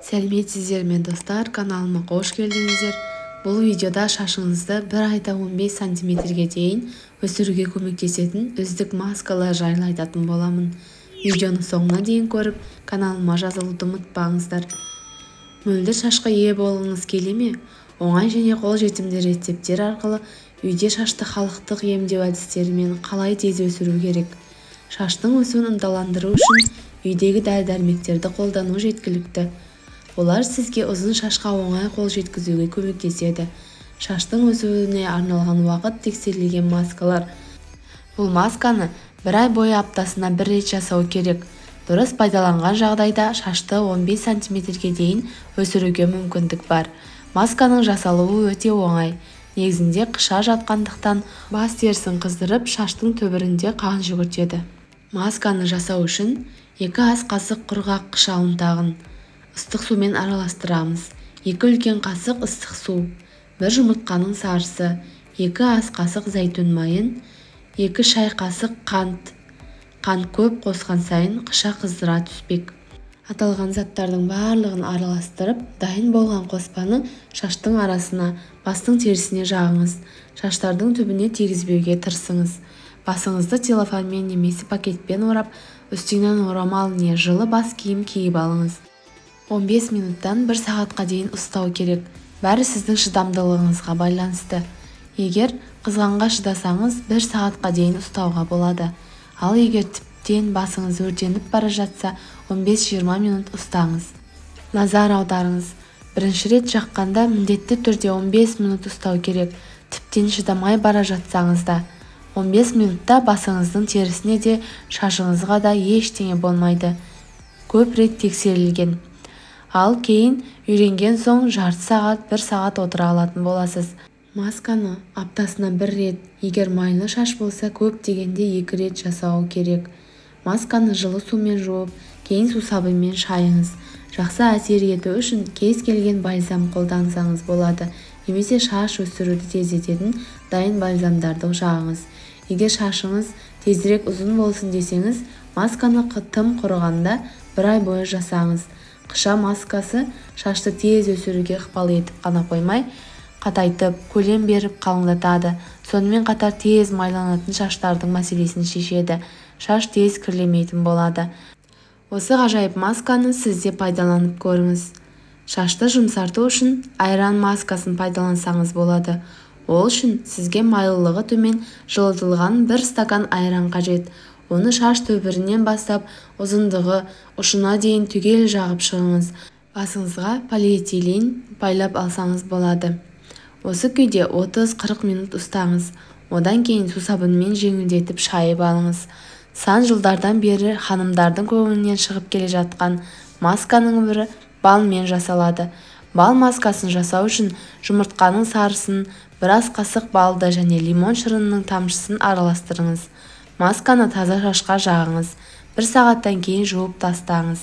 Сәлеметсіздер ме, достар! Каналыма қош келдіңіздер! Бұл видеода шашыңызды бір айда 15 сантиметрге дейін өсіруге көмектесетін үздік маскалар жайлы айтатын боламын. Видеоны соңына дейін көріп, каналыма жазылуды ұмытпаңыздар. Мөлдір шашқа ие болғыңыз келе ме? Оңай және қолжетімді рецепттер арқылы үйде шашты халықтық емдеу әдістерімен қалай тез өсіру керек? Шаштың өсуін ынталандыру үшін үйдегі дәрі-дәрмектерді қолдану жеткілікті. Олар сізге ұзын шашқа оңай қол жеткізуге көмектеседі. Шаштың өсуіне арналған уақыт тексерілген маскалар. Бұл масканы бір ай бойы аптасына бір рет жасау керек. Дұрыс пайдаланған жағдайда шашты 15 сантиметрге дейін өсіруге мүмкіндік бар. Масканың жасалуы өте оңай. Негізінде қыша жатқандықтан бас терісін қыздырып, шаштың түбірінде қан жүгіртеді. Масканы жасау үшін 2 ас қасық құрғақ қыша ұнтағын ыстық сумен араластырамыз. 2 үлкен қасық ыстық су, 1 жұмыртқаның сарысы, 2 ас қасық зәйтүн майын, 2 шай қасық қант. Қант көп қосқан сайын қыша қыздыра түспек. Аталған заттардың барлығын араластырып, дайын болған қоспаны шаштың арасына, бастың терісіне жағыңыз. Шаштардың түбіне тигізбеуге тырысыңыз. Басыңызды целлофанмен немесе пакетпен орап, үстінен орамал не жылы бас киім киіп алыңыз. 15 минуттан 1 сағатқа дейін ұстау керек. Бәрі сіздің шыдамдылығыңызға байланысты. Егер қызғанға шыдасаңыз, 1 сағатқа дейін ұстауға болады. Ал егер тіптен басыңыз өртеніп бара жатса, 15-20 минут ұстаңыз. Назар аударыңыз. Бірінші рет жаққанда міндетті түрде 15 минут ұстау керек. Тіптен шыдамай бара жатсаңыз да. 15 минутта басыңыздың терісіне де, шашыңызға да ештеңе болмайды. Көп рет тексерілген. Ал кейін үйренген соң жарты сағат, 1 сағат отыра алатын боласыз. Масканы аптасына бір рет, егер майлы шаш болса, көп дегенде 2 рет жасау керек. Масканы жылы сумен жуып, кейін сусабынмен шайыңыз. Жақсы әсер ету үшін кез келген бальзам қолдансаңыз болады, немесе шаш өсіруді тездететін дайын бальзамдарды жағыңыз. Егер шашыңыз тезірек ұзын болсын десеңіз, масканы тым құрығанда бір ай бойы жасаңыз. Қыша маскасы шашты тез өсіруге ықпал етіп қана қоймай, қатайтып, көлем беріп қалыңдатады. Сонымен қатар тез майланатын шаштардың мәселесін шешеді. Шаш тез кірлемейтін болады. Осы ғажайып масканы сіз де пайдаланып көріңіз. Шашты жұмсарту үшін айран маскасын пайдалансаңыз болады. Ол үшін сізге майлылығы төмен жылытылған 1 стакан айран қажет. Оны шаш түбірінен бастап ұзындығы ұшына дейін түгел жағып шығыңыз. Басыңызға полиэтилен байлап алсаңыз болады. Осы күйде 30-40 минут ұстаңыз. Одан кейін сусабынмен жеңілдетіп шайып алыңыз. Сан жылдардан бері ханымдардың көңілінен шығып келе жатқан масканың бірі балмен жасалады. Бал маскасын жасау үшін жұмыртқаның сарысын, бір ас қасық балды және лимон шырынының тамшысын араластырыңыз. Масканы таза шашқа жағыңыз. 1 сағаттан кейін жуып тастаңыз.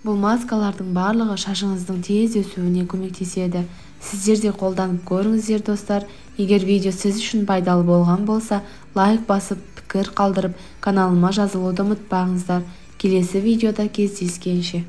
Бұл маскалардың барлығы шашыңыздың тез өсуіне көмектеседі. Сіздер де қолданып көріңіздер, достар. Егер видео сіз үшін пайдалы болған болса, лайк басып, пікір қалдырып, каналыма жазылуды ұмытпаңыздар. Келесі видеода кездескенше.